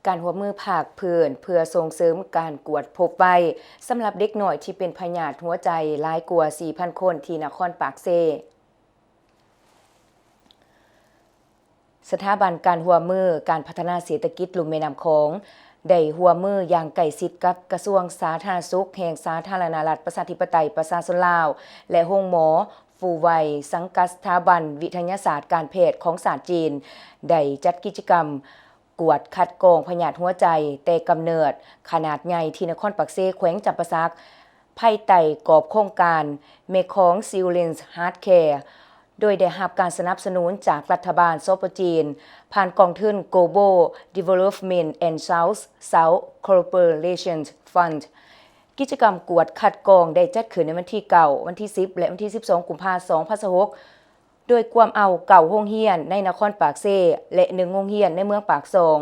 ການຮ່ວມມືພາກພື້ນເພື່ອສົ່ງເສີມການກວດພົບໄວສຳລັບເດັກນ້ອຍທີ່ເປັນພະຍາດຫົວໃຈຫຼາຍກວ່າສີ່ພັນຄົນທີ່ນະຄອນປາກເຊ. ສະຖາບັນການຮ່ວມມືການພັດທະນາເສດຖະກິດລຸ່ມແມ່ນ້ຳຂອງ ໄດ້ຮ່ວມມືຢ່າງໃກ້ຊິດກັບກະຊວງສາທາລະນະສຸກແຫ່ງສາທາລະນະລັດປະຊາທິປະໄຕປະຊາຊົນລາວ ແລະ ໂຮງໝໍຟູໄວ ສັງກັດສະຖາບັນວິທະຍາສາດການແພດຂອງຊາດຈີນ ໄດ້ຈັດກິດຈະກຳກວດຄັດກອງພະຍາດຫົວໃຈແຕ່ກຳເນີດຂະໜາດໃຫຍ່ທີ່ນະຄອນປາກເຊ ແຂວງຈຳປາສັກ ພາຍໃຕ້ກອບໂຄງການ Mekong Children's Heart Care ໂດຍໄດ້ຮັບການສະໜັບສະໜູນຈາກລັດຖະບານ ສປ ຈີນ ຜ່ານກອງທຶນ Global Development and South South Cooperation Fund. ກິດຈະກຳກວດຄັດກອງໄດ້ຈັດຂຶ້ນໃນວັນທີເກົ້າ, ວັນທີສິບ ແລະ ວັນທີສິບສອງ ກຸມພາ ສອງພັນຊາວຫົກ ໂດຍກວມເອົາເກົ້າໂຮງຮຽນໃນນະຄອນປາກເຊ ແລະ ໜຶ່ງໂຮງຮຽນໃນເມືອງປາກຊ່ອງ,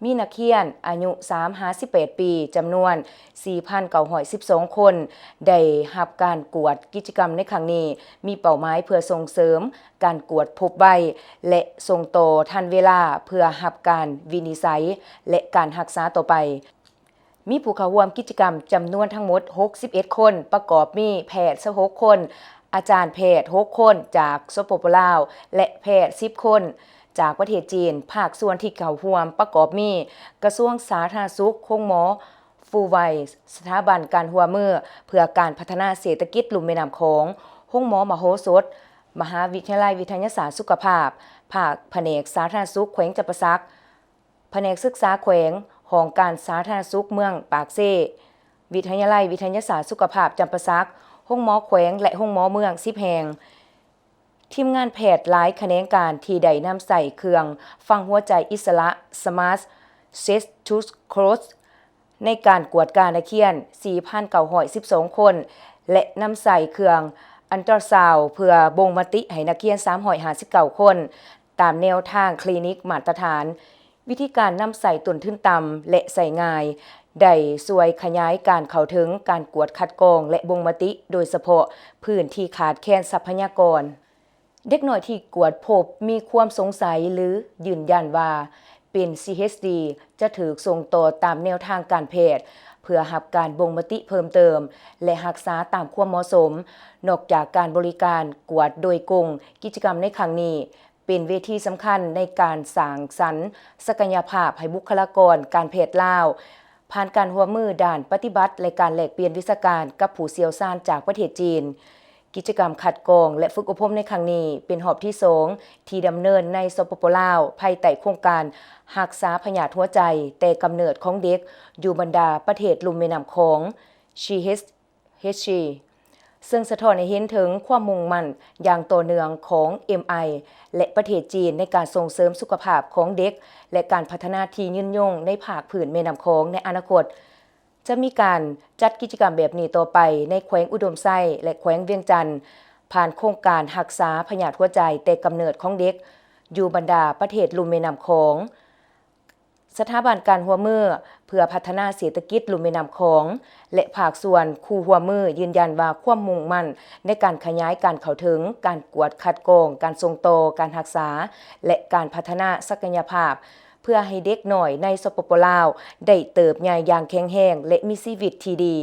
ມີນັກຮຽນອາຍຸສາມຫາສິບແປດປີ ຈຳນວນສີ່ພັນເກົ້າຮ້ອຍສິບສອງຄົນ ໄດ້ຮັບການກວດ. ກິດຈະກຳໃນຄັ້ງນີ້ມີເປົ້າໝາຍເພື່ອສົ່ງເສີມການກວດພົບໄວ ແລະ ສົ່ງຕໍ່ທັນເວລາເພື່ອຮັບການວິນິດໄສ ແລະ ການຮັກສາຕໍ່ໄປ. ມີຜູ້ເຂົ້າຮ່ວມກິດຈະກຳຈຳນວນທັງໝົດຫົກສິບເອັດຄົນ, ປະກອບມີແພດຊາວຫົກຄົນ, ອາຈານແພດຫົກຄົນຈາກ ສປປ ລາວ ແລະ ແພດສິບຄົນຈາກປະເທດຈີນ. ພາກສ່ວນທີ່ເຂົ້າຮ່ວມປະກອບມີ ກະຊວງສາທາລະນະສຸກ, ໂຮງໝໍຟູໄວ, ສະຖາບັນການຮ່ວມມືເພື່ອການພັດທະນາເສດຖະກິດລຸ່ມແມ່ນ້ຳຂອງ, ໂຮງໝໍມະໂຫສົດ, ມະຫາວິທະຍາໄລວິທະຍາສາດສຸຂະພາບ, ພາກພະແນກສາທາລະນະສຸກແຂວງຈຳປາສັກ, ພະແນກສຶກສາແຂວງ, ຫ້ອງການສາທາລະນະສຸກເມືອງປາກເຊ, ວິທະຍາໄລວິທະຍາສາດສຸຂະພາບຈຳປາສັກ, ໂຮງໝໍແຂວງ ແລະ ໂຮງໝໍເມືອງສິບແຫ່ງ. ທີມງານແພດຫຼາຍຂະແໜງການທີ່ໄດ້ນຳໃຊ້ເຄື່ອງຟັງຫົວໃຈອິດສະຫຼະ Smart Stethoscope ໃນການກວດການັກຮຽນສີ່ພັນເກົ້າຮ້ອຍສິບສອງຄົນ ແລະ ນຳໃຊ້ເຄື່ອງອັນຕຣາຊາວເພື່ອບົ່ງມະຕິໃຫ້ນັກຮຽນສາມຮ້ອຍຫ້າສິບເກົ້າຄົນ ຕາມແນວທາງຄລີນິກມາດຕະຖານ. ວິທີການນຳໃຊ້ຕົ້ນທຶນຕ່ຳ ແລະ ໃຊ້ງ່າຍ ໄດ້ຊ່ວຍຂະຫຍາຍການເຂົ້າເຖິງການກວດຄັດກອງ ແລະ ບົ່ງມະຕິ, ໂດຍສະເພາະພື້ນທີ່ຂາດແຄນຊັບພະຍາກອນ. ເດັກນ້ອຍທີ່ກວດພົບມີຄວາມສົງໄສ ຫຼື ຢືນຢັນວ່າເປັນ CHD ຈະຖືກສົ່ງຕໍ່ຕາມແນວທາງການແພດ ເພື່ອຮັບການບົ່ງມະຕິເພີ່ມເຕີມ ແລະ ຮັກສາຕາມຄວາມເໝາະສົມ. ນອກຈາກການບໍລິການກວດໂດຍກົງ, ກິດຈະກຳໃນຄັ້ງນີ້ ເປັນເວທີສຳຄັນໃນການສ້າງສັນສັກກະຍະພາບໃຫ້ບຸກຄະລາກອນການແພດລາວ, ຜ່ານການຮ່ວມມືດ້ານປະຕິບັດ ແລະ ການແລກປ່ຽນວິຊາການກັບຜູ້ຊ່ຽວຊານຈາກປະເທດຈີນ. ກິດຈະກຳຄັດກອງ ແລະ ຝຶກອົບຮົມໃນຄັ້ງນີ້ ເປັນຮອບທີສອງທີ່ດຳເນີນໃນ ສປປ ລາວ ພາຍໃຕ້ໂຄງການຮັກສາພະຍາດຫົວໃຈແຕ່ກຳເນີດຂອງເດັກຢູ່ບັນດາປະເທດລຸ່ມແມ່ນ້ຳຂອງ CHD ເຊິ່ງສະທ້ອນໃຫ້ເຫັນເຖິງຄວາມມຸ່ງໝັ້ນຢ່າງຕໍ່ເນື່ອງຂອງ MI ແລະ ປະເທດຈີນໃນການສົ່ງເສີມສຸຂະພາບຂອງເດັກ ແລະ ການພັດທະນາທີ່ຍືນຍົງໃນພາກພື້ນແມ່ນ້ຳຂອງໃນອະນາຄົດ. ຈະມີການຈັດກິດຈະກຳແບບນີ້ຕໍ່ໄປໃນແຂວງອຸດົມໄຊ ແລະ ແຂວງວຽງຈັນ, ຜ່ານໂຄງການຮັກສາພະຍາດຫົວໃຈແຕ່ກຳເນີດຂອງເດັກຢູ່ບັນດາປະເທດລຸ່ມແມ່ນ້ຳຂອງ. ສະຖາບັນການຮ່ວມມືເພື່ອພັດທະນາເສດຖະກິດລຸ່ມແມ່ນ້ຳຂອງ ແລະ ພາກສ່ວນຄູ່ຮ່ວມມືຢືນຢັນວ່າຄວາມມຸ່ງໝັ້ນໃນການຂະຫຍາຍການເຂົ້າເຖິງ, ການກວດຄັດກອງ, ການສົ່ງຕໍ່, ການຮັກສາ ແລະ ການພັດທະນາສັກກະຍະພາບ ເພື່ອໃຫ້ເດັກນ້ອຍໃນ ສປປ ລາວ ໄດ້ເຕີບໃຫຍ່ຢ່າງແຂງແຮງ ແລະ ມີຊີວິດທີ່ດີ.